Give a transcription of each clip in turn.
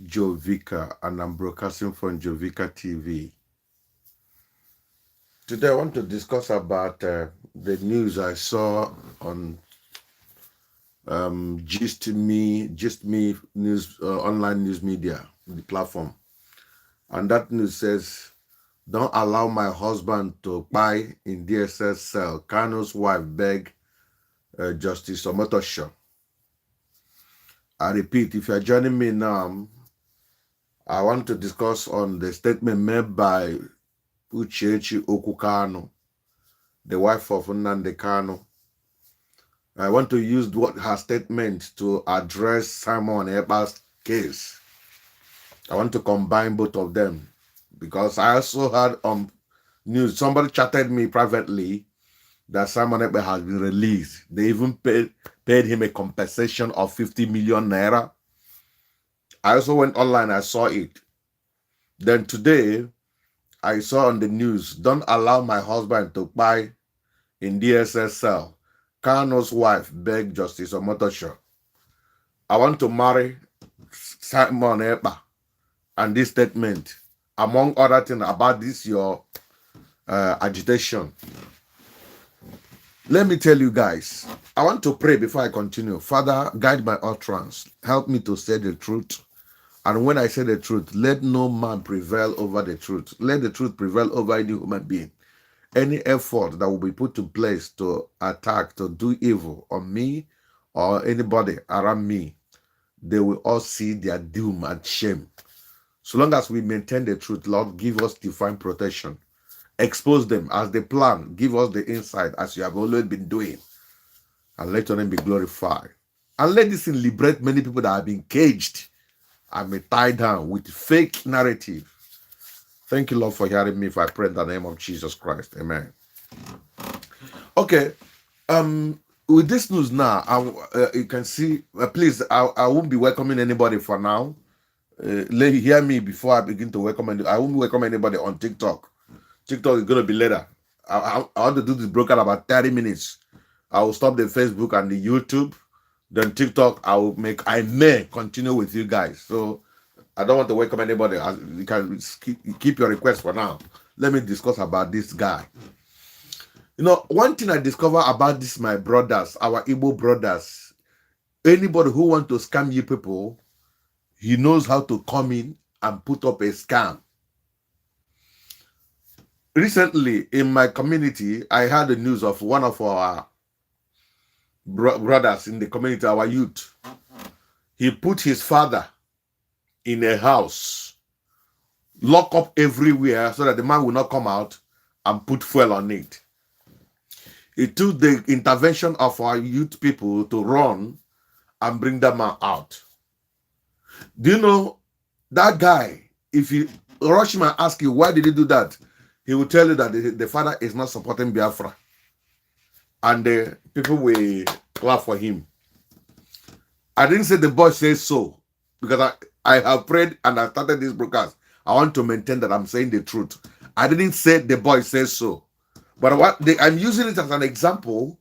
Jovica, and I'm broadcasting from Jovica TV. Today, I want to discuss about the news I saw on Gist Me news, online news media, the platform, and that news says, "Don't allow my husband to buy in DSS cell." Kano's wife beg Justice Omotosho. I repeat, if you're joining me now, I want to discuss on the statement made by Uchechi Okukano, the wife of Nnamdi Kanu. I want to use her statement to address Simon Ekpa's case. I want to combine both of them because I also heard on news, somebody chatted me privately that Simon Ekpa has been released. They even paid him a compensation of 50 million naira. I also went online, I saw it. Then today, I saw on the news, "Don't allow my husband to buy in DSS cell." Kano's wife begged Justice Omotosho. I want to marry Simon Ekpa. And this statement, among other things about this, your agitation. Let me tell you guys, I want to pray before I continue. Father, guide my utterance. Help me to say the truth. And when I say the truth, let no man prevail over the truth. Let the truth prevail over any human being. Any effort that will be put to place to attack, to do evil on me or anybody around me, they will all see their doom and shame. So long as we maintain the truth, Lord, give us divine protection. Expose them as they plan. Give us the insight as you have always been doing. And let your name be glorified. And let this liberate many people that have been caged and be tied down with fake narrative. Thank you, Lord, for hearing me. If I pray in the name of Jesus Christ. Amen. Okay. With this news now, you can see, please, I won't be welcoming anybody for now. Hear me before I begin to welcome anybody. I won't welcome anybody on TikTok. TikTok is going to be later. I want to do this broadcast about 30 minutes. I will stop the Facebook and the YouTube. Then TikTok, I may continue with you guys. So I don't want to welcome anybody. You can keep your request for now. Let me discuss about this guy. You know, one thing I discover about this, my brothers, our Igbo brothers, anybody who want to scam you people, he knows how to come in and put up a scam. Recently, in my community, I heard the news of one of our brothers in the community, our youth. He put his father in a house, lock up everywhere so that the man will not come out, and put fuel on it. It took the intervention of our youth people to run and bring that man out. Do you know that guy? If you rush him and ask you why did he do that, he will tell you that the father is not supporting Biafra, and the people will clap for him. I didn't say the boy says so because I have prayed and I started this broadcast. I want to maintain that I'm saying the truth. I didn't say the boy says so, but I'm using it as an example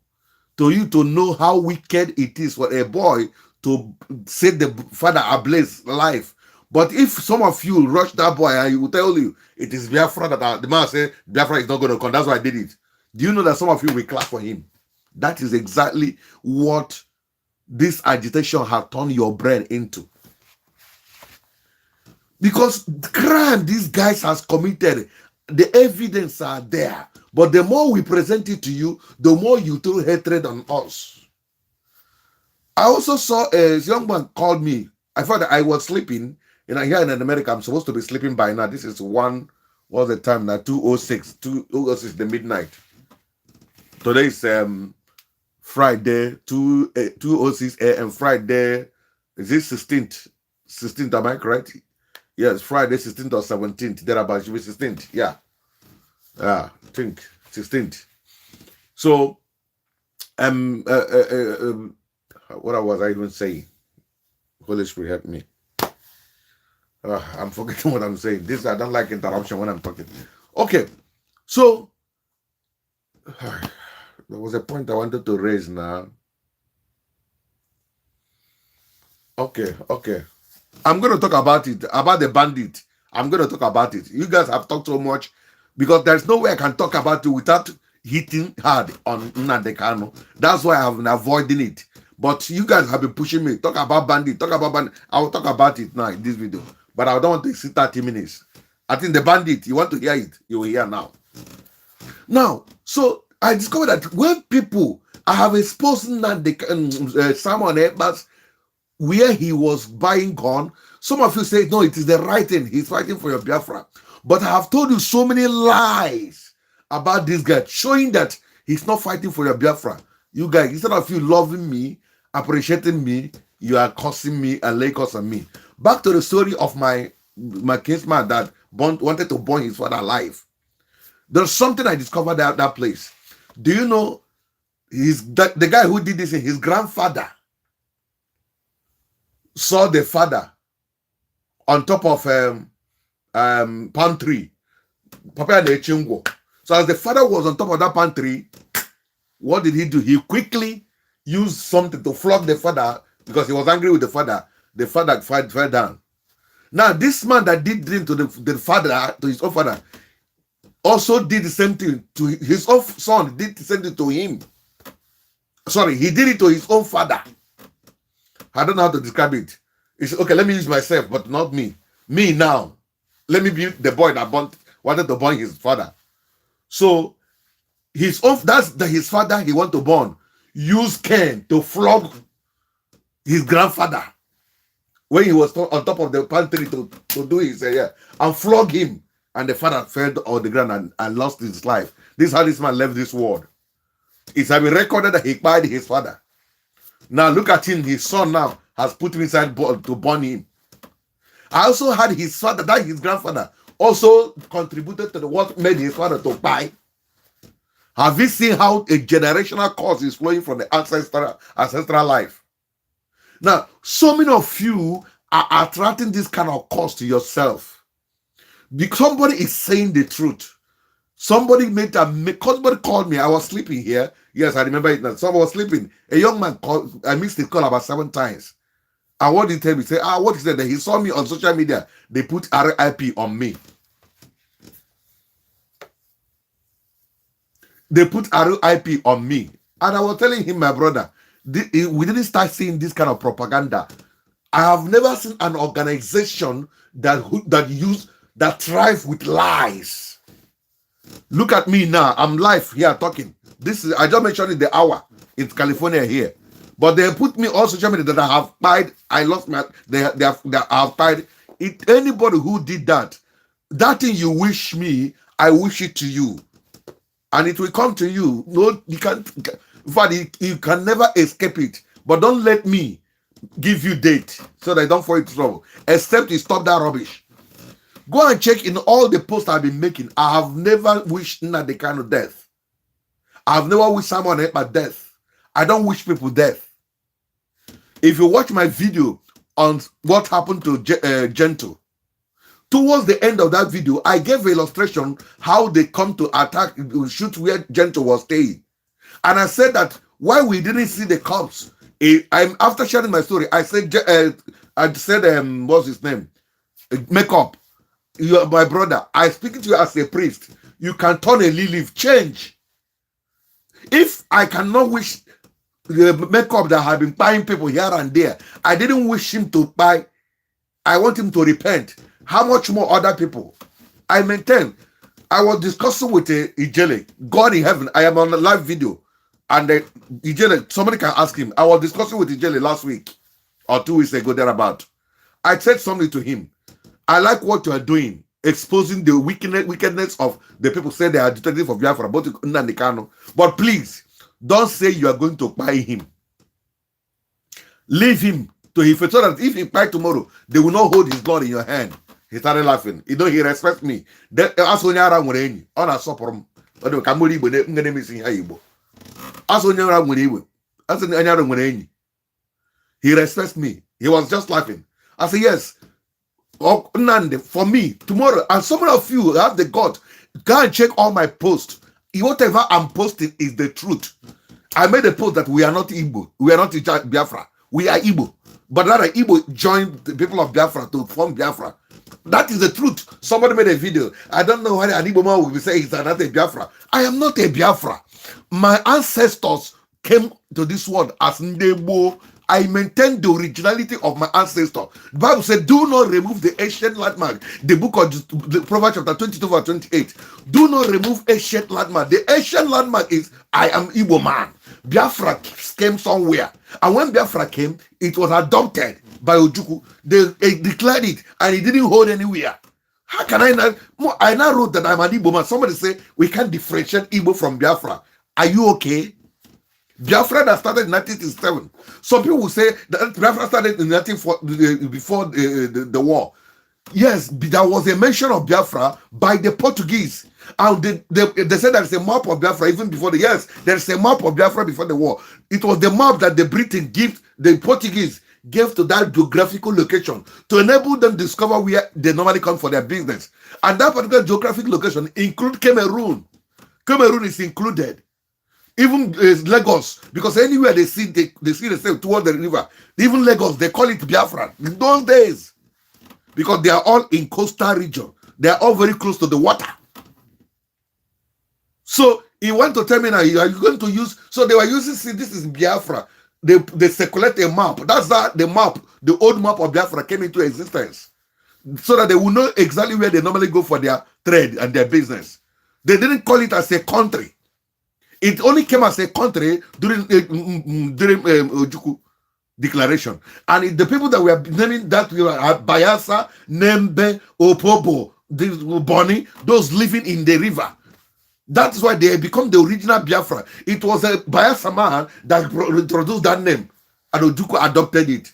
to you to know how wicked it is for a boy to set the father ablaze life. But if some of you rush that boy and he will tell you it is Biafra that the man said Biafra is not going to come, that's why I did it. Do you know that some of you will clap for him? That is exactly what this agitation has turned your brain into. Because the crime these guys has committed, the evidence are there. But the more we present it to you, the more you throw hatred on us. I also saw a young man called me. I thought that I was sleeping. You know, here in America, I'm supposed to be sleeping by now. This is what's the time now? 2:06, 2:06 the midnight. Today is Friday, 2:06 a.m. Friday. Is it 16th? 16th, am I correct? Yes, Friday, 16th or 17th. Thereabouts, should be 16th. Yeah. I think 16th. So, what was I even saying? Holy Spirit, help me. I'm forgetting what I'm saying. I don't like interruption when I'm talking. Okay, so there was a point I wanted to raise now. Okay. I'm going to talk about it, about the bandit. I'm going to talk about it. You guys have talked so much because there's no way I can talk about it without hitting hard on Nnamdi Kanu. That's why I've been avoiding it. But you guys have been pushing me. Talk about bandit. Talk about bandit. I will talk about it now in this video. But I don't want to sit 30 minutes. I think the bandit, you want to hear it, you will hear now. Now, so I discovered that when people, I have exposed Simon Ekpa's where he was buying gun. Some of you say, no, it is the right thing. He's fighting for your Biafra. But I have told you so many lies about this guy, showing that he's not fighting for your Biafra. You guys, instead of you loving me, appreciating me, you are cursing me and lay curse on me. Back to the story of my kinsman that wanted to burn his father alive. There's something I discovered at that place. Do you know the guy who did this, his grandfather saw the father on top of palm tree. So as the father was on top of that palm tree, what did he do? He quickly used something to flog the father because he was angry with the father. The father fell down. Now, this man that did this to the father, to his own father, also did the same thing to his own son, did the same thing to him. Sorry, he did it to his own father. I don't know how to describe it. He said, okay, let me use myself, but not me. Me now. Let me be the boy that wanted to burn his father. So, his father he wanted to burn. Used Ken to flog his grandfather when he was on top of the palm tree to do his and flog him. And the father fell on the ground and lost his life. This is how this man left this world. It's been recorded that he killed his father. Now look at him, his son now has put him inside to burn him. I also had his father, that his grandfather, also contributed to what made his father to buy. Have you seen how a generational curse is flowing from the ancestral life? Now, so many of you are attracting this kind of curse to yourself. Somebody is saying the truth. Somebody called me. I was sleeping here. Yes, I remember it now. Someone was sleeping. A young man called. I missed the call about 7 times. And what did he tell me? He said, what is that? He saw me on social media. They put RIP on me. They put RIP on me. And I was telling him, my brother, we didn't start seeing this kind of propaganda. I have never seen an organization that thrives with lies. Look at me now. I'm live here talking. I just mentioned it the hour. It's California here. But they put me on social media that I have died. I lost my. They have died. Anybody who did that thing you wish me, I wish it to you, and it will come to you. No, you can't. In fact, you can never escape it. But don't let me give you date so that I don't fall into trouble. Except you stop that rubbish. Go and check in all the posts I've been making. I have never wished Nnamdi Kanu death. I have never wished someone Ekpa death. I don't wish people death. If you watch my video on what happened to Gentle, towards the end of that video, I gave an illustration how they come to attack, shoot where Gentle was staying. And I said that why we didn't see the cops. After sharing my story, I said, what's his name? Makeup. You are my brother. I speak to you as a priest. You can turn a leaf, change. If I cannot wish the makeup that have been buying people here and there, I didn't wish him to buy. I want him to repent. How much more other people? I maintain. I was discussing with Ijele, God in heaven. I am on a live video. And Ijele, somebody can ask him. I was discussing with Ijele last week or 2 weeks ago, thereabout. I said something to him. I like what you are doing, exposing the wickedness of the people say they are detectives for Biafra, both Nnamdi Kanu. But please, don't say you are going to buy him. Leave him to him so that if he buy tomorrow, they will not hold his blood in your hand. He started laughing. You know, he respects me. As onyara nwere enyi, ọ na-asọpụrụ m. Ọ dị ka mmiri Igbo ngene misi ha Igbo. As onyara nwere iwe, as onyara nwere enyi. He respects me. He was just laughing. I said, yes. Oh, Nnamdi, for me, tomorrow, and some of you have the God, go and check all my posts. Whatever I'm posting is the truth. I made a post that we are not Igbo. We are not Biafra. We are Igbo. but rather Igbo joined the people of Biafra to form Biafra. That is the truth. Somebody made a video. I don't know why an Igbo man will be saying he's not a Biafra. I am not a Biafra. My ancestors came to this world as Ndebo. I maintain the originality of my ancestor. The Bible said, do not remove the ancient landmark. The book of the Proverbs chapter 22 verse 28. Do not remove ancient landmark. The ancient landmark is, I am Igbo man. Biafra came somewhere. And when Biafra came, it was adopted by Ojukwu. They declared it and it didn't hold anywhere. How can I not? I now wrote that I'm an Igbo man. Somebody say, we can't differentiate Igbo from Biafra. Are you okay? Biafra that started in 1967. Some people will say that Biafra started in 1940, before the war. Yes, there was a mention of Biafra by the Portuguese. And they said there's a map of Biafra even before the, yes, there's a map of Biafra before the war. It was the map that the Britain the Portuguese gave to that geographical location to enable them to discover where they normally come for their business. And that particular geographic location includes Cameroon. Cameroon is included. Even Lagos, because anywhere they see the same toward the river. Even Lagos, they call it Biafra in those days, because they are all in coastal region. They are all very close to the water. So he went to tell me now, are you going to use? So they were using, see, this is Biafra. They circulate a map. That's the map, the old map of Biafra came into existence, so that they will know exactly where they normally go for their trade and their business. They didn't call it as a country. It only came as a country during Ojukwu declaration. And the people that were naming that were Bayelsa, Nembe, Opobo, Boni, those living in the river. That's why they become the original Biafra. It was a Bayelsa man that introduced that name, and Ojukwu adopted it.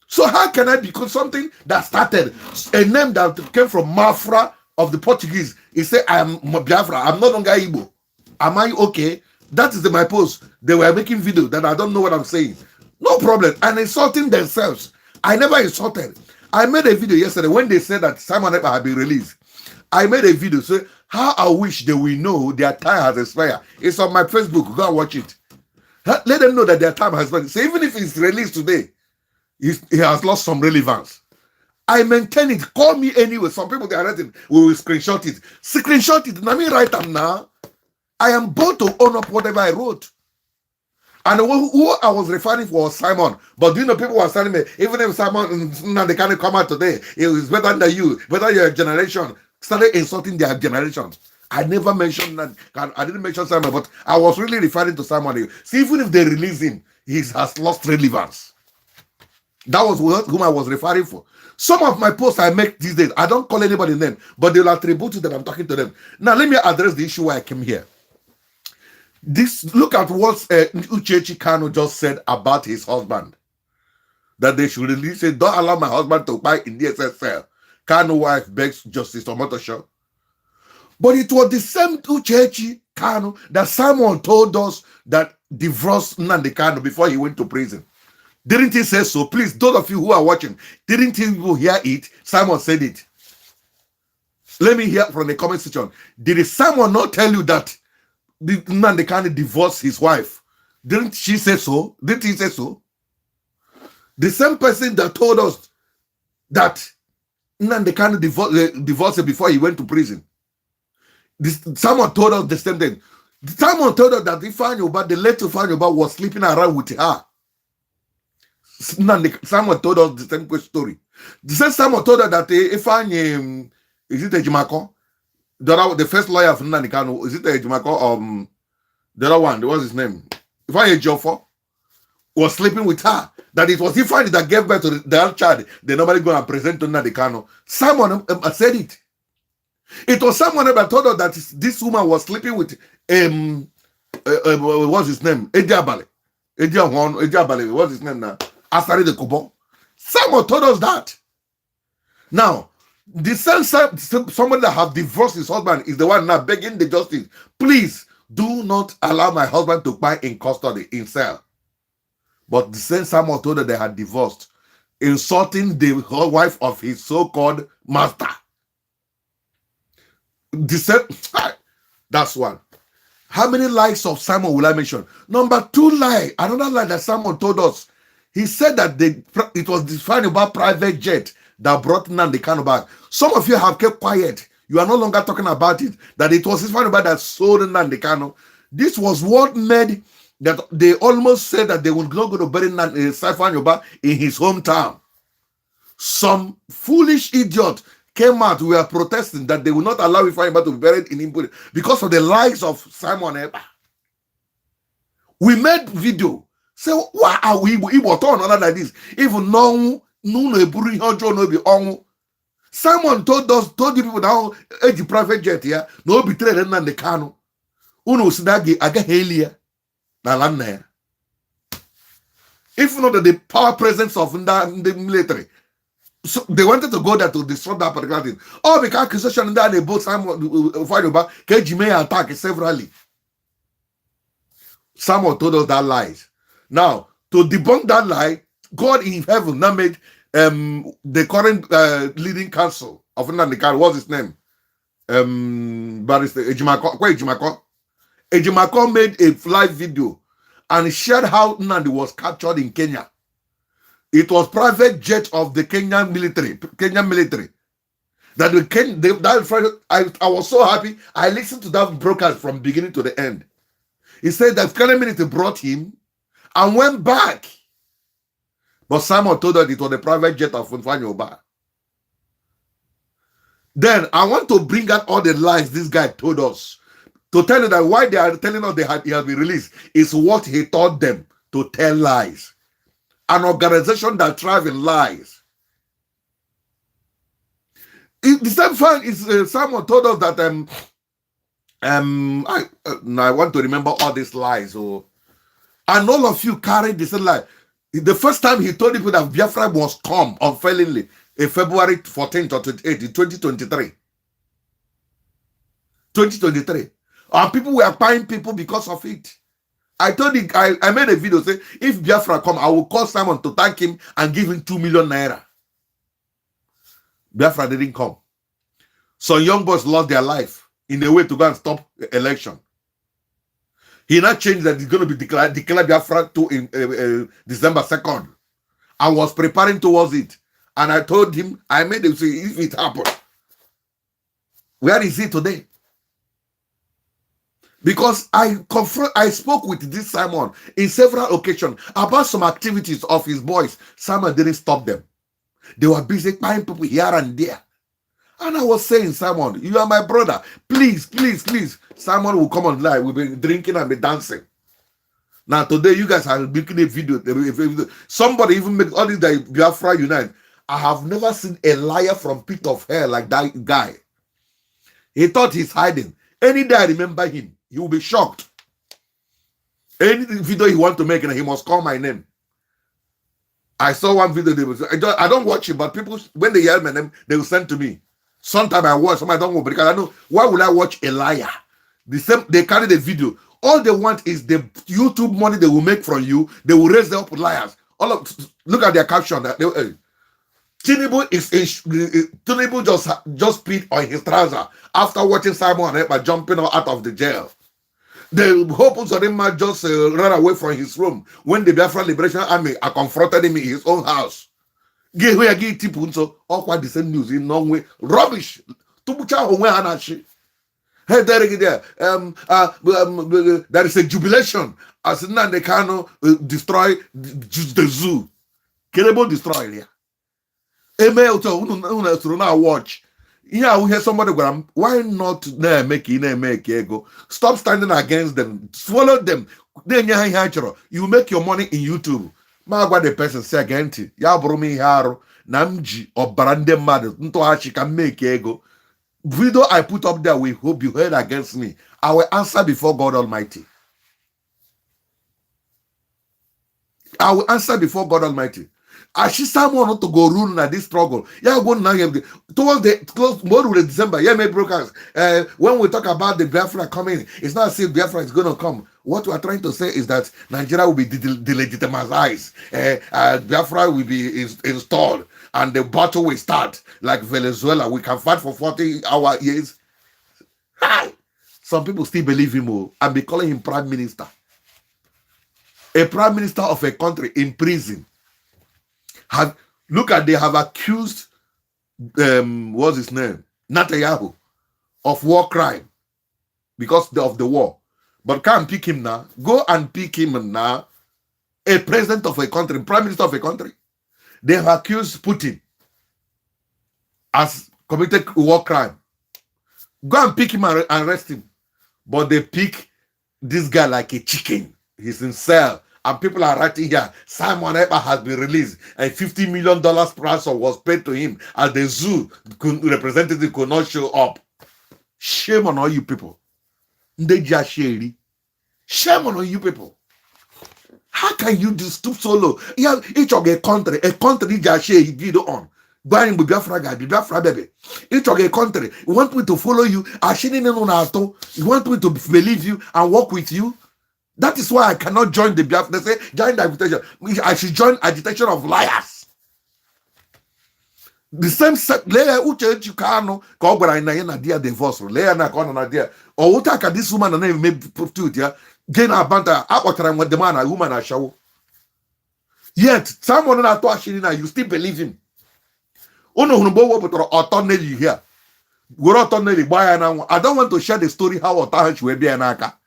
So how can I become something that started, a name that came from Mafra of the Portuguese? He said, I am Biafra, I'm no longer Igbo. Am I okay? That is my post. They were making video that I don't know what I'm saying. No problem. And insulting themselves. I never insulted. I made a video yesterday when they said that Simon Ekpa had been released. I made a video saying how I wish they will know their time has expired. It's on my Facebook. Go and watch it. Let them know that their time has expired. So even if it's released today, he has lost some relevance. I maintain it. Call me anyway. Some people, they are writing, we will screenshot it. Screenshot it. Let me write them now. I am bound to own up whatever I wrote. And who I was referring for was Simon. But do you know, people were telling me, even if Simon, they can't come out today, it was better than you, better your generation. Started insulting their generation. I never mentioned that. I didn't mention Simon, but I was really referring to Simon. See, even if they release him, he has lost relevance. That was whom I was referring for. Some of my posts I make these days, I don't call anybody name, but they'll attribute to that I'm talking to them. Now, let me address the issue why I came here. Look at what Uchechi Kano just said about his husband. That they should release, say, don't allow my husband to buy in the SSL. Kano wife begs Justice Omotosho. But it was the same Uchechi Kano that someone told us that divorced Nnamdi Kanu before he went to prison. Didn't he say so? Please, those of you who are watching, didn't you hear it? Simon said it. Let me hear from the comment section. Did Simon not tell you that Nnamdi Kanu divorced his wife? Didn't she say so? Didn't he say so? The same person that told us that Nnamdi Kanu divorced her before he went to prison. Someone told us the same thing. Someone told us that the late Ifanyoba was sleeping around with her. Someone told us the same story. The same someone told us that Ifeanyi, is it Ejimako? The first lawyer of Nnamdi Kanu, is it Ejimako? The other one, what's his name? Ifeanyi Ejiofor was sleeping with her. That it was Ifeanyi that gave birth to the other child. They normally go and present to Nnamdi Kanu. Someone said it. It was someone that told us that this woman was sleeping with what's his name? Ediabale. What's his name now? Asari de Kubo. Someone told us that. Now, the same somebody that have divorced his husband is the one now begging the justice, please do not allow my husband to buy in custody, in cell. But the same someone told that they had divorced, insulting the wife of his so-called master. The same, that's one. How many lies of Simon will I mention? Number 2 lie, another lie that someone told us. He said that it was defined about private jet that brought Nnamdi Kanu back. Some of you have kept quiet. You are no longer talking about it. That it was defined about that sold Nnamdi Kanu. This was what made that they almost said that they were not going to bury Ifeanyi Ubah in his hometown. Some foolish idiot came out. We are protesting that they will not allow Ifeanyi Ubah to be buried in Imbu because of the lies of Simon Ekpa. We made video. So why are we turn other like this? Even no Simon told you people now the private jet here, no be trained in the Kanu. Uno Sinagi Agahelia Nalana. If not the power presence of the military. So they wanted to go there to destroy that particular thing. All because accusation that they both Simon fight about Kejime attack severally. Someone told us that lies. Now, to debunk that lie, God in heaven now made the current leading counsel of Nnamdi Kanu, what's his name? Barrister Ejimako. Ejimako made a live video and shared how Nnamdi was captured in Kenya. It was private jet of the Kenyan military. I was so happy. I listened to that broadcast from beginning to the end. He said that Kenyan military brought him and went back. But Simon told us it was the private jet of Ifeanyi Ubah. Then I want to bring out all the lies this guy told us. To tell you that why they are telling us he has been released is what he taught them to tell lies. An organization that thrives in lies. The same thing is Simon told us that I want to remember all these lies. And all of you carried the same lie. The first time he told people that Bafra was come unfailingly in February 14th or 28th in 2023. 2023. And people were buying people because of it. I told him, I made a video saying, if Bafra come, I will call Simon to thank him and give him 2 million naira. Bafra didn't come. Some young boys lost their life in a way to go and stop the election. He now changed that he's going to be declared Bafra in December 2nd. I was preparing towards it. And I told him, I made him say, if it happened, where is he today? Because I spoke with this Simon in several occasions about some activities of his boys. Simon didn't stop them. They were busy buying people here and there. And I was saying, Simon, you are my brother. Please, please, please. Simon will come on live. We'll be drinking and be dancing. Now today, you guys are making a video. Somebody even make all this Bafra Unite. I have never seen a liar from pit of hell like that guy. He thought he's hiding. Any day I remember him, he will be shocked. Any video he want to make, and he must call my name. I saw one video. I don't watch it, but people, when they yell my name, they will send to me. Sometimes I watch, sometimes I don't watch, because I know, why would I watch a liar? They carry the video. All they want is the YouTube money they will make from you. They will raise them up with liars. Look at their caption. Tinubu just peed on his trouser after watching Simon Ekpa jumping out of the jail. The Hope Uzodinma just ran away from his room when the Biafra Liberation Army confronted him in his own house. Give people so all quite the same news in no way. Rubbish. Hey, there is a jubilation as Nnamdi Kanu destroy the zoo. Kelebo destroy here. Now watch. Yeah, we hear somebody go, why not make ego? Stop standing against them. Swallow them. Then you make your money in YouTube. What the person say against it. Ya brumi haro. Namji or brande mad. Ntohachi can make ego. Video I put up there, we hope you heard against me. I will answer before God Almighty. I will answer before God Almighty. I see someone not to go rule in this struggle. Yeah, go now towards the close more to December. Yeah, my brokers. When we talk about the Bafra coming, it's not as if Bafra is going to come. What we are trying to say is that Nigeria will be delegitimized. Bafra will be installed, and the battle will start like Venezuela. We can fight for 40 years. Hi. Some people still believe him and be calling him prime minister. A prime minister of a country in prison. They have accused what's his name? Netanyahu of war crime because of the war. But can't pick him now. Go and pick him now. A president of a country, prime minister of a country. They have accused Putin as committed war crime. Go and pick him and arrest him. But they pick this guy like a chicken. He's in cell. And people are writing here, Simon Ekpa has been released and $50 million ransom was paid to him as the zoo representative could not show up. Shame on all you people. Shame on all you people. How can you stoop so low? Yeah, each of a country just share video on. Buying with Bafra guy, Bafra baby. Each of a country, you want me to follow you, you want me to believe you and work with you? That is why I cannot join the Biafra. They say, join the agitation. I should join agitation of liars. The same set, Leia Uche Chukano, Cobra na dia divorce, Leia na kona na dia. Or Utaka, this woman and name may prostitute, yeah. Gain a banter, Apotra, when the man, a woman, a show. Yet, someone na to Ashina, you still believe him. Ono Hunubo, but autonomy here. We're autonomy, I don't want to share the story how Otahan will be an aka.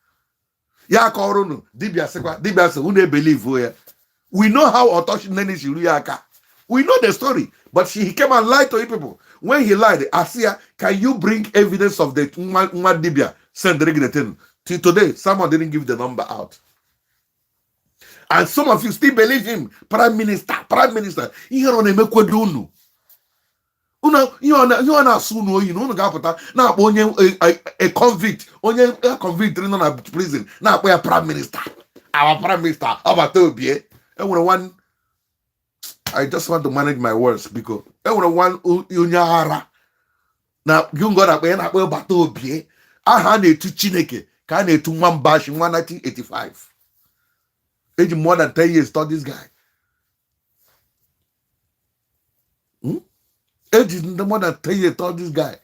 Ya korunu dibia se who they believe where we know how Otoshi Neni Shiruyaka. We know the story, but he came and lied to you people. When he lied, Asia, can you bring evidence of the dibia? Send the thing. Till today, someone didn't give the number out. And some of you still believe him. Prime Minister. Ihe on emekwadunu. You are not soon, you know, now a convict, a convict in a prison. Now we are prime minister. Our prime minister, about to I just want to manage my words because everyone unyara. Now you got up and I will battle be. I handed to Chineke, can to one bash in 1985. Age more than 10 years taught this guy. Age is the more than 10 years taught this guy.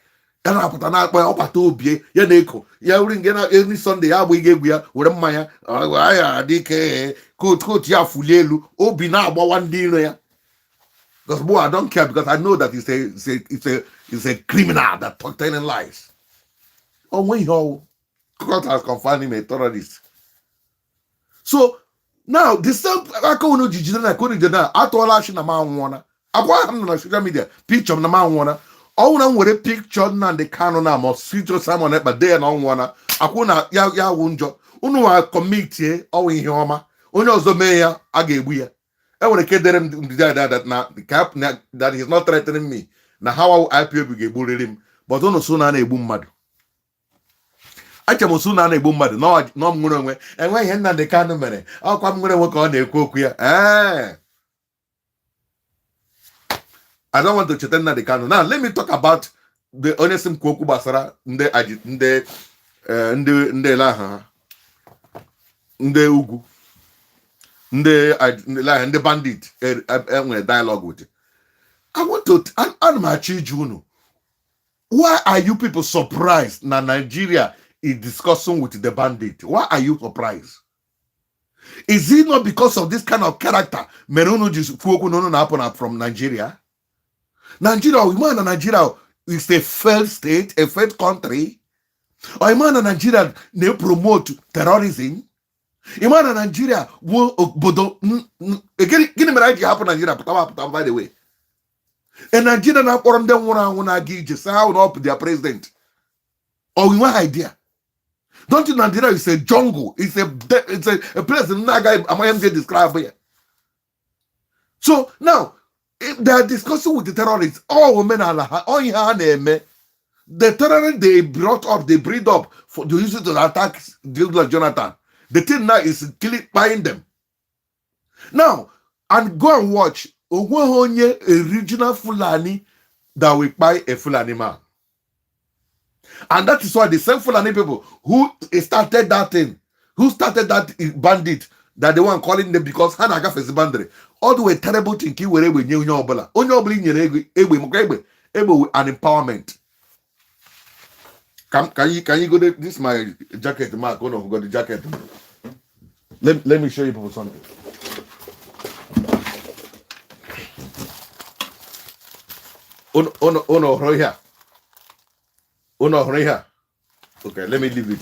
And I put an up to be ya neko. Ya ring any Sunday. I will give you with a Maya. I decay. Coat ya fulelu. Oh, be now about one deal. Because boy, I don't care because I know that it's a criminal that talk telling lies. Oh, when you court has confined him a terrorist. So now the same I can't jijina I told her she na man wanna. I go on social media picture na man wanna. All na nwere picture na the canon na must feature someone but they no wanna. Akuna ya wunjo. Unu wa commit all ihe ọma. Onye ọzọ mee ya a ga-egbu ya. I want to get them that now the cap that he's not threatening me. Now how I people get bullied him, but don't soon an a boom mad. I can soon an a boom mad. No, no, and when he had the kind of money, I'll come going to work on the cook here. I don't want to pretend that the canon. Now let me talk about the Onesim Koku Basara, the Laha, the Ugu. The bandit dialogue with it. I want to Juno. Why are you people surprised that Nigeria is discussing with the bandit? Why are you surprised? Is it not because of this kind of character? Meruno just happen from Nigeria. Nigeria is a failed state, a failed country. Or Nigeria they promote terrorism. Imana Nigeria will again me right happen Nigeria by the way. And Nigeria now for them wanna give just how up their president. Or we want idea. Don't you know Nigeria is a jungle? It's a place that guy am described here. So now if they are discussing with the terrorists, all women are the terrorists they breed up for to use it to attack Jonathan. The thing now is buying them. Now, and go and watch a regional Fulani that will buy a Fulani man. And that is why the same Fulani people who started that thing, who started that bandit, that they weren't calling them because Hanaga is bandit. All the way terrible thing, only an empowerment. Can you go there? This is my jacket, Mark. One of got the jacket. Let me show you people something. Uno here. Uno here. Okay, let me leave it.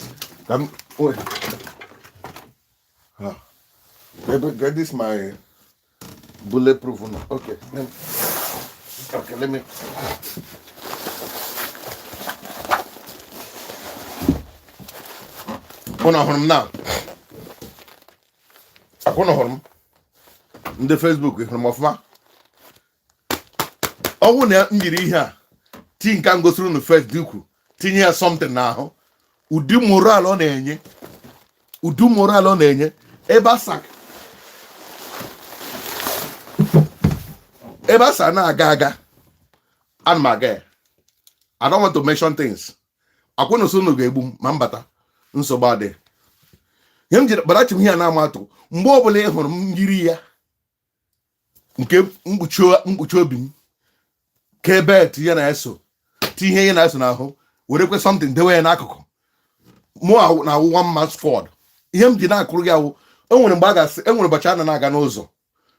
Get this my bulletproof one. Okay. Let me. Uno home now. Uno home. In the Facebook, from Bafra. I want to hear Tin can go through the first duku. Tin hear something now. Udu moral on enye. Udu moral on enye. Ebasak. Ebasa na agaga. And my guy. I don't want to mention things. I want to soon go boom. Mambata. Nso bade. Yem jira barachi mi na amato. Mgbe obule hụrụ m yiri ya. Nke mkpuchi obi m. Kebe tinye na eso. Tinye ya na eso na ahụ. Were kwe something dewe ya n'akụkụ. Mụ na one man's Ford. Ihe m ji na-akụrụ gị ahụ. Enwere mgbe a ga-asị enwere ụbọchị a na-aga n'ụzọ.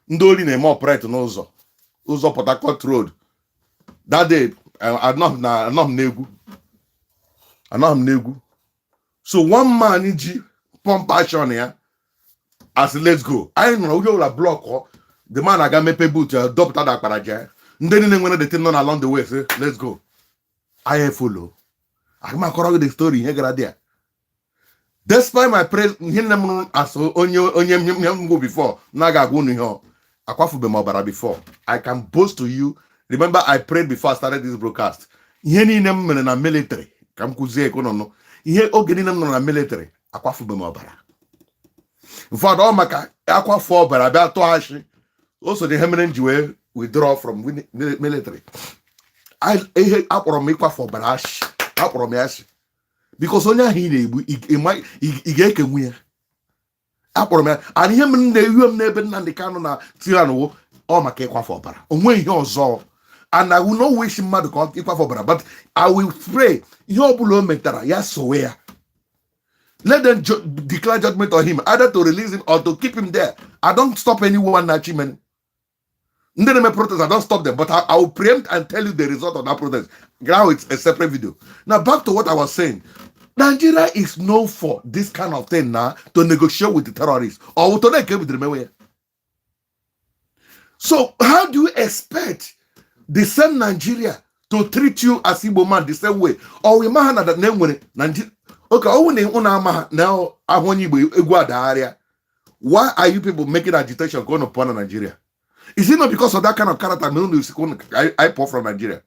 Ndị ori na-eme operate n'ụzọ. Ụzọ Port Harcourt Road. That day, anọ m n'egwu. So one man ji pump action ya. As let's go. I know we all block or the man aga mepe boot dọpụta da akpara je. Ndị niile nwere the thing on along the way say let's go. I follow. Agma kọrọ the story ihe gara there. Despite my praise, ihe nne m as onye m go before na ga agwụ ihe akwafube m ọbara before. I can boast to you. Remember I prayed before I started this broadcast. Ihe niile m mere na military ka m kuzie ekonono. Ihe oge niile m nọ na military akwafube m ọbara. Ụfọdụ ọ maka akwafu ọbara bịa tụọ ashị. Also the Hemenen Jew withdraw from military. I akpọrọ m ịkwafu ọbara ashị. Akpọrọ m ashị. Because onye ahụ ị na-egbu ị ga-ekenwu ya. Akpọrọ m ya. And ihe m na-ewe m n'ebe Nnamdi Kanu na Tiranwo ọ maka ịkwafu ọbara. Onwe ihe ọzọ. And I will not wish mmadụ ka ịkwafu ọbara. But I will pray. Ihe ọbụla o metara ya sowe ya. Let them declare judgment on him, either to release him or to keep him there. I don't stop anyone achievement. Ndene protest, I don't stop them, but I will preempt and tell you the result of that protest. Now it's a separate video. Now back to what I was saying. Nigeria is known for this kind of thing now to negotiate with the terrorists or to negotiate with the Remewe. So how do you expect the same Nigeria to treat you as Igbo man the same way? Or we might have that name when Nigeria. Okay, now I want you to why are you people making agitation going upon Nigeria? Is it not because of that kind of character I pour from Nigeria?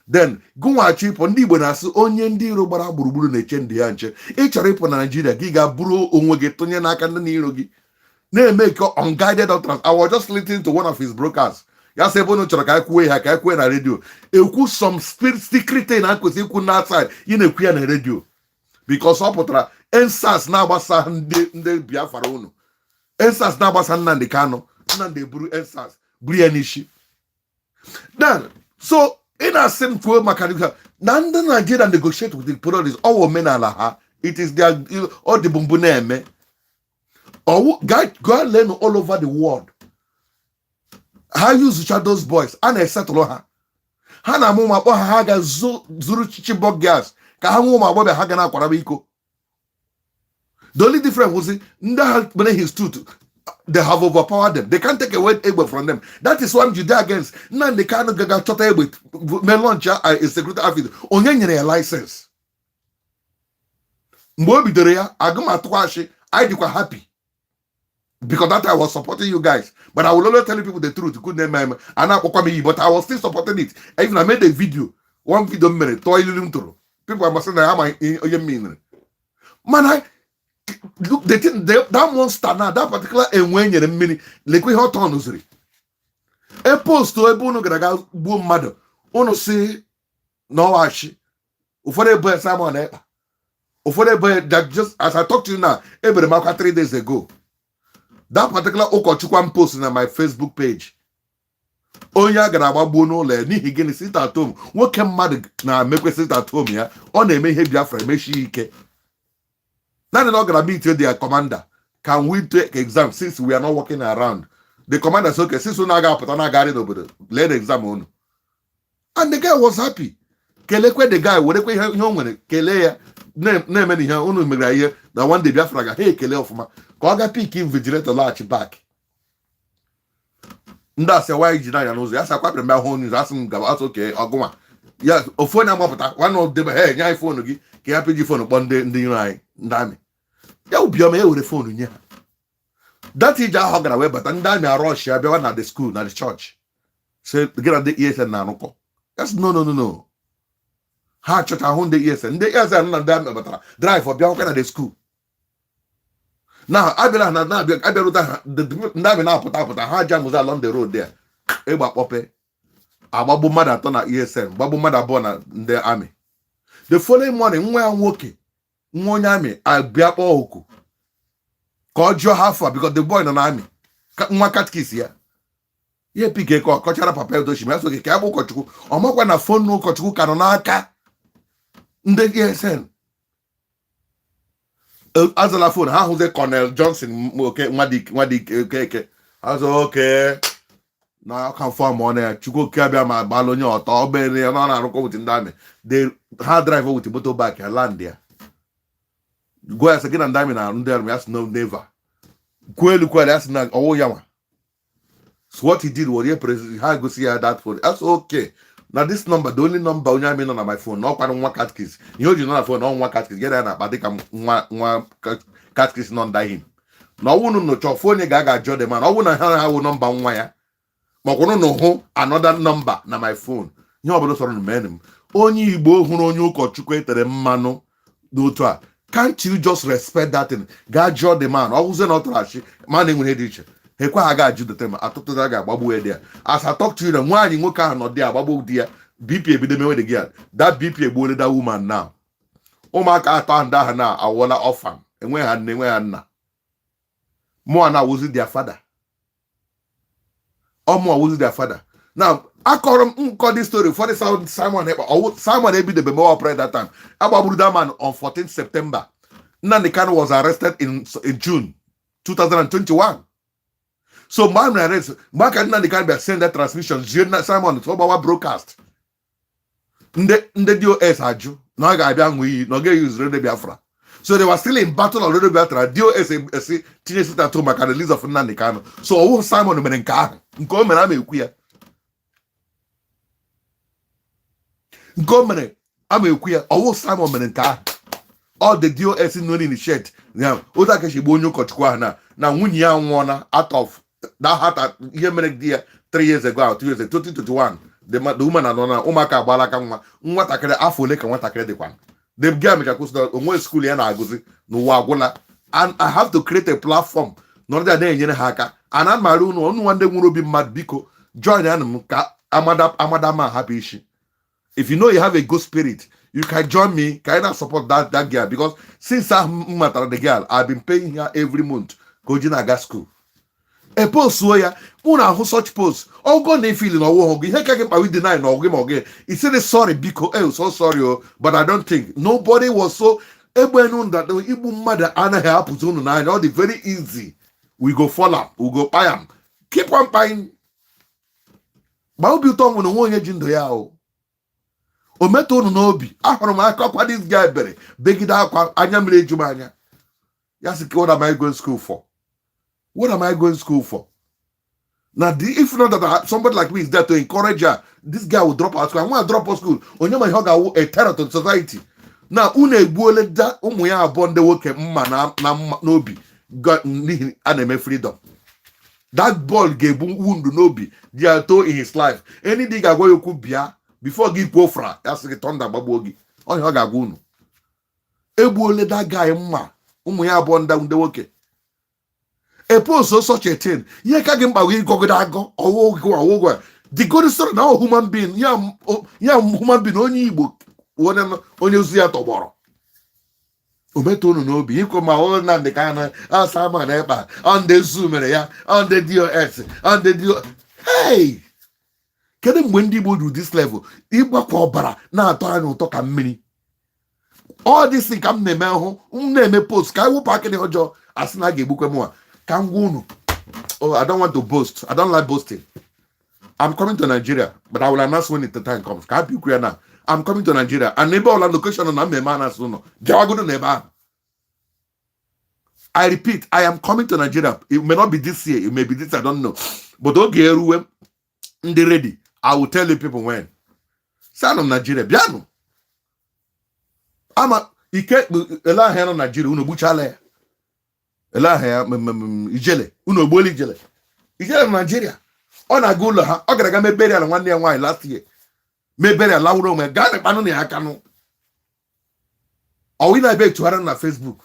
Then go and cheap on the bonus onye ndị iro gbara gburugburu na-eche ndị ya nche. Ị chọrọ ịpụ na Nigeria gị ga-buru onwe gị tụnye n'aka ndị n'iro gị. Na-eme unguided utterance. I was just listening to one of his broadcasts. Ya sị ebe unu chọrọ ka ekwe na radio. Ekwu some secret thing na kwesị ikwu na outside. Ị na-ekwu ya na radio. Because ọ pụtara ensas na-agbasa ndị Biafra unu. Ensas na-agbasa Nnamdi Kanu. Nnamdi eburu ensas buru ya n'isi. Then, so in a same way, maka na ndị Nigeria negotiate with the terrorists. All omenala ha. It is their all the bumbu na-eme. Or go and learn all over the world. How you zụcha those boys? A na-esetụlụ ha. Ha na-amụ ma kpọ ha ga zuru Chibok gas. Ka ha nwụ ma agbọbịa ha ga na-akwaraba iko. The only difference was when he stood, they have overpowered them. They can't take away Ekpa from them. That is what you did against. Nnamdi Kanu gaga chọta egbe me launch a security officer. Onye nyere ya license. Mgbe o bidoro ya, agụmatụkwa ashị, I dịkwa happy. Because that I was supporting you guys. But I will always tell you people the truth. Couldn't name but I was still supporting it. Even I made a video. One video minute. People are saying that I'm mean. Man, look, that monster now, that particular when you're a mini, like we hot on usuri. A post to a bono graga boom mother. Ono say no ashi. Ufore boy Simon Ekpa. Ufore boy that just as I talked to you now, every mark 3 days ago. That particular Okochukwan post on my Facebook page. Onya garaba bono le ni higeni sit at home. What can mad na make sit at home ya? On a may have Biafra me shike. Now they're not gonna be till their commander. Can we take exam since we are not walking around? The commander says, okay, since we now got put on a garden over there, let the exam on. And the guy was happy. Kelekwe the guy, whatever he kele name here, unu megara here, na one day Bafra ga, hey, kele ofuma. Ka ọ ga pick him vigilator laghachi back. Ndị asị why jina ya n'ụzọ ya sị akwapịrị mbe ahụ news asị m gaba asị oke ọgụnwa ya ofu onye amapụta nwanne ọdebe he nye anyị foonu gị ka ya piji foonu kpọ ndị iro anyị ndị amị ya ubiọma ya were foonu nye ha that ije ahụ ọ gara wee bata ndị amị arọshi ya bịawa na the school na the church say gị na ndị ESN na-arụkọ yes no ha chọcha ahụ ndị ESN na ndị amị batara drive ọ bịawa na the school na abịara na abịarụta ha ndị amị na-apụta ha jamụzi along the road there ịgba kpọpe agbagbu mmadụ atọ na ESN gbagbu mmadụ abụọ na ndị amị the following morning nwa ya nwoke nwa onye amị abịa kpọọ oku ka ọ jụọ ha afọ because the boy nọ na amị nwa katkis ya ihe pike ka ọ kọchara papa edochi ma ya soke ka ya bụ ụkọchukwu ọ makwa na fon na ụkọchukwu ka nọ n'aka ndị ESN azala fon ha hụzi Colonel Johnson nwadike azụ oke na aka fọm ọ na chukwu oke abịa ma gbalụ onye ọtọ obere ya na na-arụkọ wit ndị amị ha drive wit moto back ya land ya gwa ya sị gị na ndị amị na ndị army ya sị no never kwelu ya sị na ọwụ ya nwa so what he did was he president ha gosi ya that phone that's okay na this number the only number onye amị nọ na my phone na ọkwa nwa catkis ihe o ji nọ na phone na nwa catkis gị ya na-akpa dịka nwa catkis nọ nda him na ọwụ nụ chọọ phone ga-aga jọ dị mana ọ bụ na ha wụ nọmba nwa ya ma ọkwụrụ na hụ another number na my phone ihe ọbụla sọrọ men m onye Igbo hụrụ onye ụkọchukwu etere mmanụ n'otu a can't you just respect that thing gaa jụọ the man ọ hụzie na ọ tọrọ achị ma na enwere dị iche hekwa ha ga-ajụ the tema atụtụ ga agbagbu ya as I talk to you na nwaanyị nwoke ahụ nọ dị agbagbu di ya BP ebido mewe dị gị that BP egbuole that woman now ụmụaka atọ ndị ahụ na awụla orphan enweghị ha nne enweghị ha nna mụọ na awụzi their father ọmụ awụzi their father now akọrọ m nkọ this story for the Simon Ekpa Simon ebidebe mewe operate that time agbagburu that man on 14th September Nnamdi Kanu was arrested in June 2021 so mgbe I'm arrest mgbe aka Nnamdi Kanu bịa send that transmission zie Simon tụọgbawa broadcast ndị DOS ajụ na ọ ga-abịa nwe iyi na ọ ga-use Radio Biafra so they were still in battle on Radio Biafra DOS esi tinye sitato maka release of Nnamdi Kanu so ọwụ Simon mere nke ahụ nke o mere ama ekwu ya nke o mere ama ekwu ya ọwụ Simon mere nke ahụ all the DOS nọ initiate ya otu aka shigbo onye ụkọchukwu ahụ na nwunye ya nwụọna out of that heart ihe mere di ya 3 years ago 2 years ago 2021 the woman anọ na ụmụaka agbala aka nwatakịrị afọ ole ka nwatakịrị dịkwa the girl mecha kwụsị onwe school ya na-agụzi n'ụwa agwụla and I have to create a platform nọrọ dị na-enyere ha aka ana mara unu ọnụ nwa ndị nwere obi mmadụ biko join ya m ka amada ma hapụ isi if you know you have a good spirit you can join me can I support that girl because since I matara the girl I've been paying her every month ka o ji na-aga school a post so ya una ahụ such post ogo na feel na ọwụ ọgụ ihe ka gị kpawi deny na ọgụ ma ọgụ he said sorry biko so sorry but I don't think nobody was so egbenu that igbu mmadụ anaghị apụta unu n'anya ọ dị very easy we go follow we go kpai am keep on kpain gba obi ụtọ nwere nwe onye ji ndụ ya o metụ unu n'obi ahụrụ m aka ọkwa this guy bere begide akwa anya mmiri eju m anya ya sị what am I going school for? What am I going to school for? Now, if not that somebody like me is there to encourage her, this guy will drop out of school. I want to drop out of school. Onyema Hiyoga a terror to society. Now, une egbuole da ụmụ ya abụọ ndị nwoke mma na n'obi n'ihi aneme freedom. That ball ga-ebu wound n'obi dị ato in his life. Any dị ga-agwa ya okwu bịa before gị Bafra ya sị gị thunder gbagbuo gị. Onye ọ ga-agwa unu. Egbuole that guy mma ụmụ ya abụọ ndị nwoke. A post so such a thing. Ye ka gị mkpa wee gọgide agọ ọwụgwọ the good story na human being ya human being onye Igbo onye ozu ya tọgbọrọ o metụ unu n'obi ikwu ma ọ na ndị ka na Simon Ekpa on the Zoom mere ya on the DOS on the DOS hey kedu mgbe ndị Igbo do this level ịgbakwa ọbara na-atọ anya ụtọ ka mmiri all this thing ka m na-eme hụ m na-eme post ka wụpụ akịrị ọjọọ asị na a ga-egbukwe mụa. Oh, I don't want to boast. I don't like boasting. I'm coming to Nigeria, but I will announce when the time comes. Can't be clear now. I'm coming to Nigeria. And neighbor location on Neba. I repeat, I am coming to Nigeria. It may not be this year, it may be this, I don't know. But okay, ready. I will tell you people when. Son of Nigeria, Biano. I'm a Ela here on Nigeria, Uno Buchale. Ela here, Ijele, Uno Boli Jele. Ijele Nigeria. On a good ha, I got me burial one year why last year. Me burial Lauro, me got a panoni Akano. Or will I beg to her on Facebook?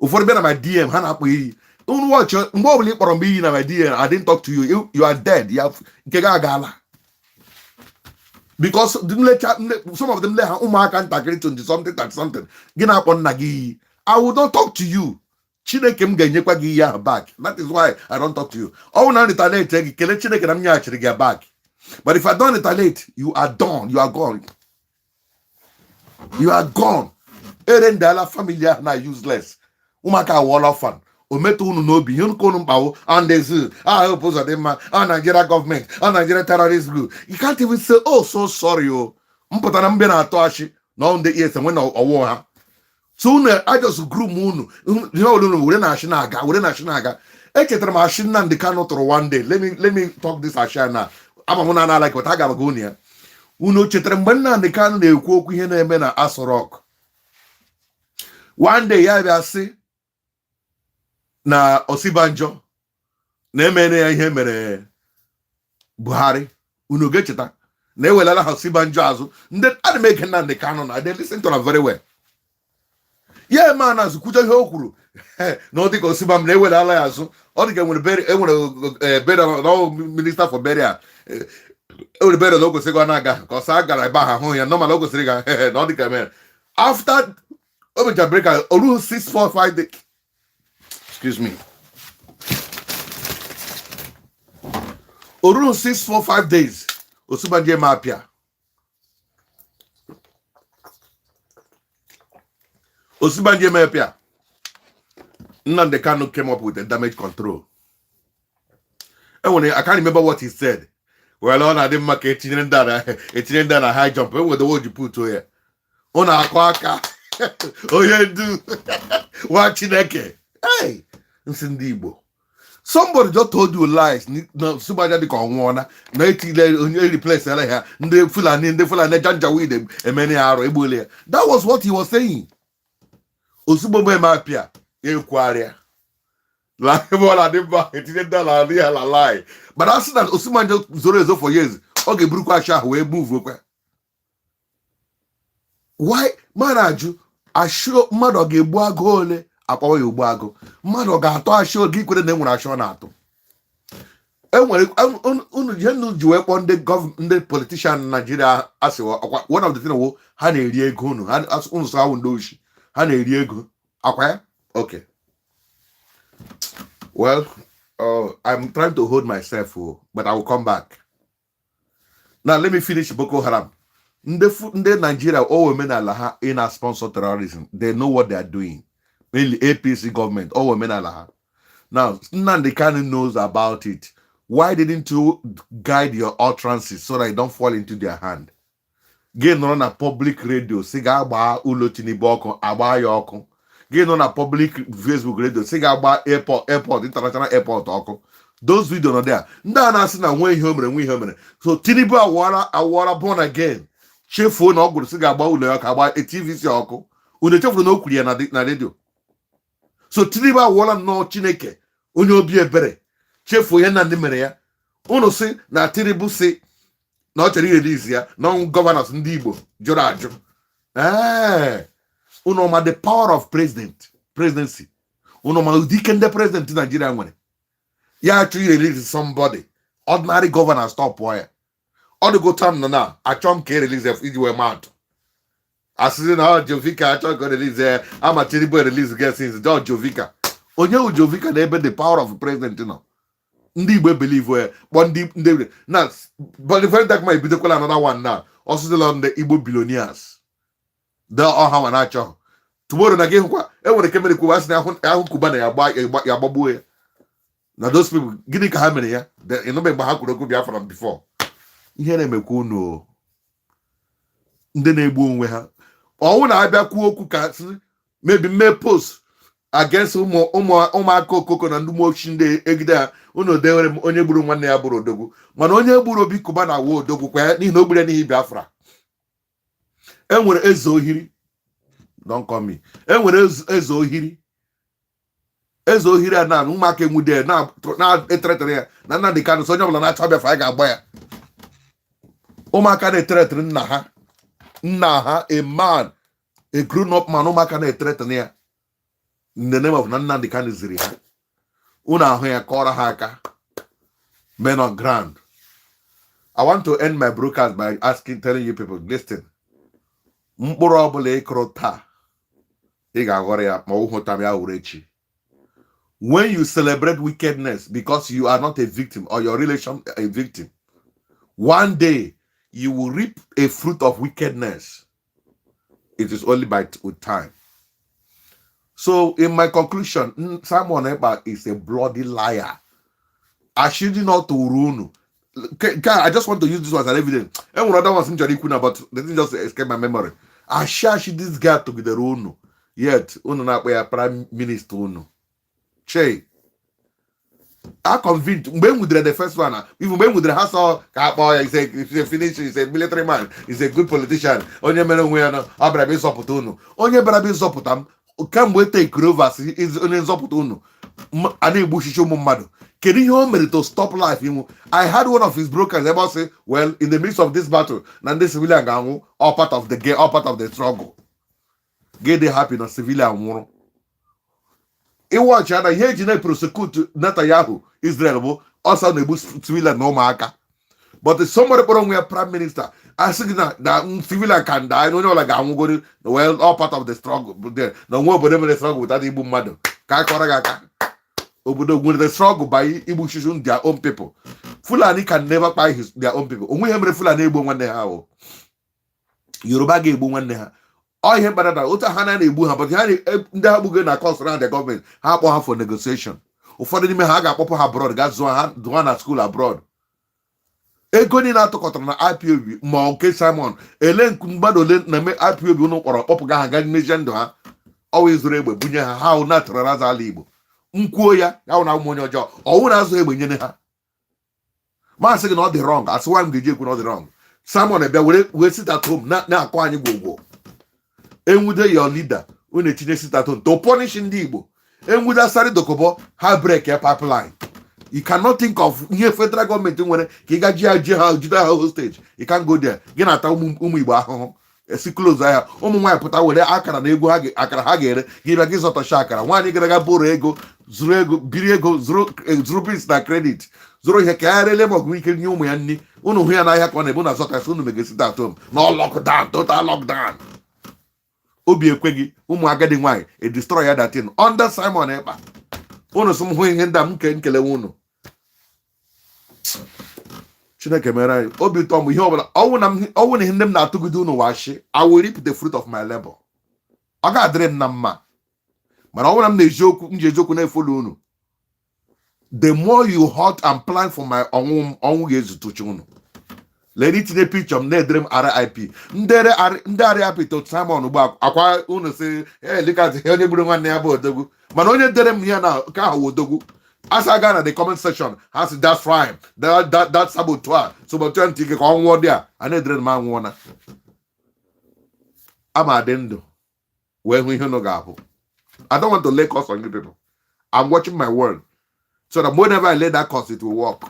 For better my DM, Hannah, don't watch your more for me in my DM. I didn't talk to you. You are dead. You have Gala. Because some of them let can't agree to something. Get up on Nagi. I will not talk to you. Chinekem Ganyepa back. That is why I don't talk to you. Oh, now retaliate, Chinek and I'm get back. But if I don't retaliate, you are done. You are gone. You are gone. Eren Dala familiar now useless. Umaka wall fan. Ometo unu nobi. Yun konum pao. And there's oppose them man. Nigeria government. Nigeria terrorist group. You can't even say, oh, so sorry, oh. Mpota nambe na atoashi. No on the ears and when I war. So I just grew moon. You know, we're not Shinaga. We're not Shinaga. Eketra machine and the cannot one day. Let me talk this Ashana. I'm a monana like what I got gonia. Uno chetrembana and the can de Koku Hene Mena Asorok. One day I say na Osibanjo na emene ihe mere Buhari unu gecheta na ewelala Osibanjo azu ndị adịmeke na ndị Kanu na they listen to them very well. Yeah man azu kuja ihe okwuru na ọdịka Osibam na ewelala ya azu ọdịka enwere burial no minister for burial enwere burial logo sego na aga ka ọsa gara ebe ha hụ ya normal logo siri ga na ọdịka men after Obeja breaker Olu 645 days. Excuse me. Olu 645 days. Osubanje Mapia. Osubanje Mapia. Nnamdi Kanu came up with a damage control. And when I can't remember what he said. Well, on I didn't make a a high jump. What the word you put to here? On a quaka. Oh, yeah, do. Watching that. Hey, Nsindibo. Somebody just told you lies. No, somebody that can warn. No, only place here. They full and janja with them. And many are able. That was what he was saying. Osubobe Mapia, Equaria. Like what I did back, it didn't lie. But I said that Osuman just Zorezo for years. Okay, Brukwasha, we move. Why, Maraju? I show mother gave Boagole. Apawa Yubago. Mother got to show Gikwin and when I show Nato. And when you weapon the government, the politician in Nigeria, as one of the things, Hane Diego, and as Unsaundoshi, Hane Diego. Okay. Well, I'm trying to hold myself, but I will come back. Now, let me finish Boko Haram. The Nigeria, all women are in a sponsor terrorism. They know what they are doing. Mainly APC government, all women are. Now, Nnamdi Kanu knows about it. Why didn't you guide your utterances so that you don't fall into their hand? Get on a public radio, siga ba ulo tiniboko, aba yoko. Get on a public Facebook radio, siga ba airport, international airport oko. Those videos are there. Ndana sina we human. So Tinibu awara born again. Chefo no go siga ba ulo yoka ba TVC oko. Unechefo no kulia na radio. So Tiniba wala no Chineke onye obi ebere chefu ya na ndị mere ya unu si na Tinubu si na ọ chere release ya na governors ndị Igbo jụrụ ajụ unu ma the power of presidency unu ma udike ndị president Nigeria nwere ya actually release somebody ordinary governor stop ya ọ dịgo tam nọ na achọ m ka release iji wee mad asịrị na Jovika achọ ka release ama Tinubu release get since Jovika onye u Jovika na ebe the power of president nọ ndị Igbo believe but ndị na but the very dark man ebidokwala another one now ọsụdịla ndị Igbo billionaires the ọha ma na-achọ tomorrow na gị hụkwa enwere kemere kwuwa asị na ahụ Kuba na ya gbagbuo ya Now those people, gini ka ha mere ya, you know be ha kwuru okwu Biafra before. Ihe na-emekwa unu ndị na-egbu onwe ha. Ọnwụ na-abịa kwuo okwu ka maybe mee post against ụmụaka okoko na ndị mochi ndị egide ha, unu dewere m onye gburu nwanne ya bụrụ odogwu, mana onye gburu Obi Kuba na awa odogwu kwa ya n'ihi na o gburu ya n'ihi Biafra. Enwere eze ohiri, don't call me, enwere eze ohiri a na ụmụaka enwude na-eteretere ya na Nnamdi Kanu, so onye ọbụla na-achọ Biafra ya ga-agba ya. Ụmụaka na-eteretere nna ha, a man, a grown up man, ụmụaka na-eteretere ya in the name of Nnamdi Kanu ziri ha. Unu ahụ ya kọrọ ha aka. Men on ground. I want to end my broadcast by telling you people, listen. Mkpụrụ ọbụla ịkụrụ taa, ị ga-aghọrọ ya ma ụhụta ya ure echi. When you celebrate wickedness because you are not a victim or your relation a victim, one day you will reap a fruit of wickedness. It is only with time. So in my conclusion, Simon Ekpa is a bloody liar. I should not to runu. I just want to use this as an evidence. And one other one's injury, but the thing just escaped my memory. I share this guy to be the runu. Yet, uno na a prime minister uno. Che. I convinced when we did the first one, even when we did Hassel, he's a finisher, he's a military man, he's a good politician. Onye meno wena, abrabe soputuno. Onye brabe soputam. Come we take rovers is only soputuno. Ani bushisho mumado. Can you hear to stop life? I had one of his brokers about say, well, in the midst of this battle, and this civilian gang, all part of the game, all part of the struggle. Get the happiness, civilian war. It was China, here you prosecute Netanyahu, Israel, also the civilian no marker. But if somebody put on where prime minister, I think that civilian can die, no, like I'm going, well, all part of the struggle, but there, no more but the struggle without Ibu Mado. Kakoragaka. When they struggle by Ibu Shishun, their own people. Fulani can never buy their own people. Only him Fulani Ibu one day how. Yoruba Ibu one day. All him better than Uta Hana Ibu, but Yabu na cost around the government. How for negotiation. For the Haga Papa abroad, got Zuan at school abroad. Egoni na to na IPOB, Monke Simon, Elen Kumbado Name IPOB no or Opoga Ganation do ha. Always rebel, Bunya, how natural as a libo. Unquoya, how now money job, or one as a winner. Man saying not the wrong, as one DJ could not the wrong. Someone will sit at home, not now quite go. And with your leader, when the teenage sit at home, to punish in Dibo. And with that started the Kobo, how break a pipeline. You cannot think of here federal government when he got Judah hostage. You can't go there. Get at Umiba. Si close there. My put out there. Akara nego akara hagere. Give a gift of shakara. One nigga borego, zurego, birego, zrupis na credit. Zoro hekare level weekend new me. Uno here na yak on a bonus of soon make sit at home. No lockdown, total lockdown. Obi ekwegi, agadi wine, a destroyer that thing. Under Simon Ekpa. Uno some way in them can kill uno. Chineke mere obi tom ihe obula owu na him na atugudu no washi. I will reap the fruit of my labor. I got dream na mma. Mana owu na m na ejoku na follow unu. The more you hurt and plan for my onwu ga-ezutochi unu. Lady tinye picture m na dream RIP. Ndị RIP to Simon ugba akwa unu say look at onye gburu nwanne ya bụ odogwu. Mana onye dere m ihe na ka ha odogwu. As I got in the comment section, I said that's fine. That's saboteur. Saboteur and take on one there. I need to man one. I'm a dendo. When we hear no gapo. I don't want to lay cost on you people. I'm watching my word. So that whenever I lay that cost, it will work.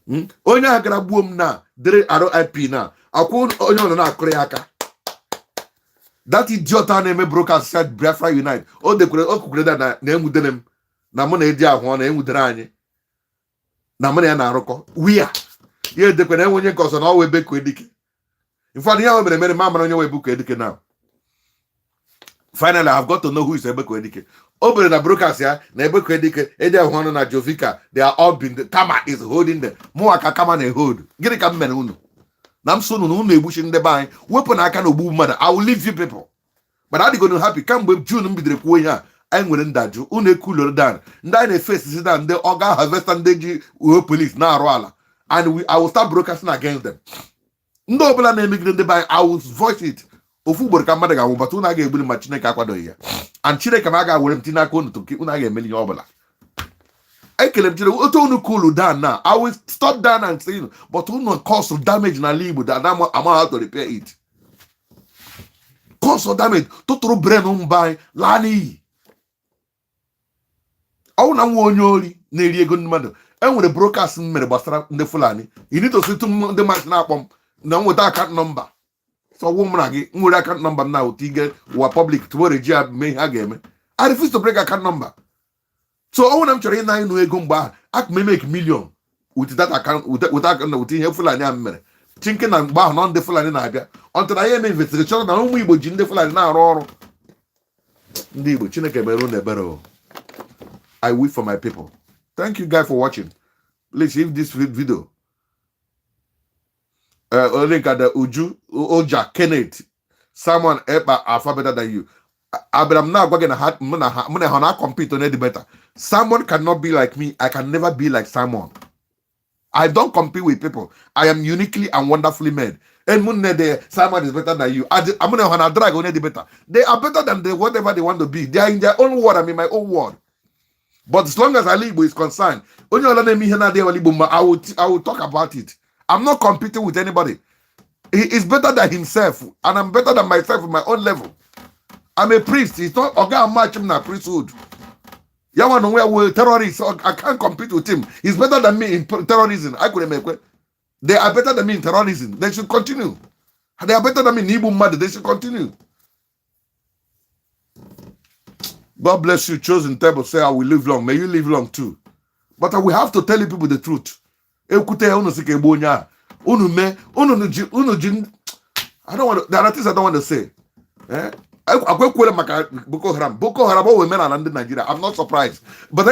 Onye agara boom na dere RIP na. Akun onye na akreaka. That idiot name broker said Bafra Unite. Oh, they could that name with them. Na mụ na edi ahụ na enwudere anyị na mụ na ya na-arụkọ wia ya edekwe na enwenye nke ọzọ na ọwa ebe ka edike ifeadị ya mere mere ma mara onye webu ka edike now. Finally, I've got to know who is ebe ka edike. O bere na brokers ya na ebe ka edike edi ahụ ọnụ na Jovika, they are all been the Kama is holding them. Mụ aka Kama na hold gịnị ka m mere unu na m so unu egbuchi ndị be anyị wepụ na aka na ogbu mmadụ. I will leave you people, but I dị gonna happy kamgbe June m bidoro kwuo ihe a. anyị nwere ndajụ unu ekuloro down ndị anyị na-efesi si na ndị ọga harvester ndị ji uwe police na-arụ ala and I will start broadcasting against them. Ndị ọbụla na-emegide ndị be anyị, I will voice it. Ofu ugboro ka mmadụ ga-anwụ bata unu a ga-egbuli ma Chineke akwadoghị ya, and Chineke ma a ga-were m tinye aka unu tupu unu a ga-emeli ihe ọbụla. Ekele m Chineke otu unu cool down now, I will stop down and say but unu cause damage na ala Igbo that I'm how to repair it. Cause damage tụtụrụ brain mba anyị laa n'iyi. Ọwụ na nwa onye ori na-eri ego ndị mmadụ. Enwere broadcast m mere gbasara ndị Fulani. You need to sit to ndị mmadụ na-akpọ m na nweta account number. So ọgwụ m na gị nwere account number m na otu ige ụwa public tomorrow ji ya mee ihe a ga-eme. I refuse to break account number. So ọwụ na m chọrọ ịna ịnụ ego mgbe ahụ aka m make million with that account with ihe Fulani a mere. Chinke na mgbe ahụ nọ ndị Fulani na-abịa until na ya eme investigation na ụmụ Igbo ji ndị Fulani na-arụ ọrụ. Ndị Igbo Chineke mere unu ebere o. I wait for my people. Thank you guys for watching. Please, if this video, link at the Uju, Oja, Kenneth, Simon, Ekpa are far better than you. I'm not going to compete on any better. Simon cannot be like me. I can never be like Simon. I don't compete with people. I am uniquely and wonderfully made. And Simon is better than you. I'm going to drag on any better. They are better than whatever they want to be. They are in their own world. I'm in my own world. But as long as Alibo is concerned, I will talk about it. I'm not competing with anybody. He is better than himself, and I'm better than myself at my own level. I'm a priest. It's not Oga match him na priesthood. Yawan where terrorists, I can't compete with him. He's better than me in terrorism. I couldn't make it. They are better than me in terrorism. They should continue. They are better than me in Igbo murder. They should continue. God bless you. Chosen table say I will live long. May you live long too. But we have to tell you people the truth. I don't want to, there are things I don't want to say. Boko Haram women and Nigeria. I'm not surprised. But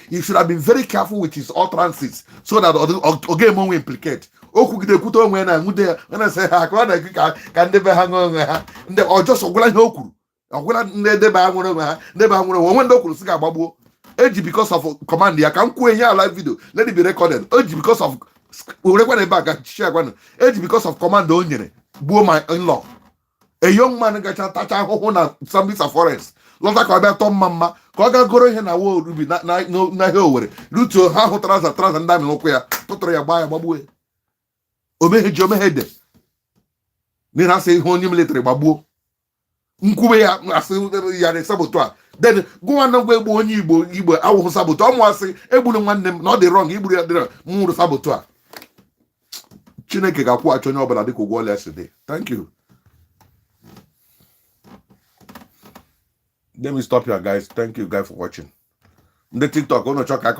you should have been very careful with his utterances so that Ogemo will implicate. When I say can never hang on or just because of command, I can't quit here live video. Let it be recorded. Because of because of command only. Boo my in-law. A young man got a touch on some bits of forest. Lota Kabe Tom Mama, Koga Goro Hena will be not over. Luto, how trans and diamond loquia, Totoria by a babu. Ome Jomehede. Nina say home military babu. Nkube ya saboteur. Then go on away bo Igbo awu saboteur. Omo say ebulu nwanne not the wrong Igbo ya mu saboteur. Chineke ga-akwụ achọ onye ọbụla dịka ụgwọ ọla yesterday. Thank you. Let me stop here, guys. Thank you guys for watching. The TikTok, we may continue.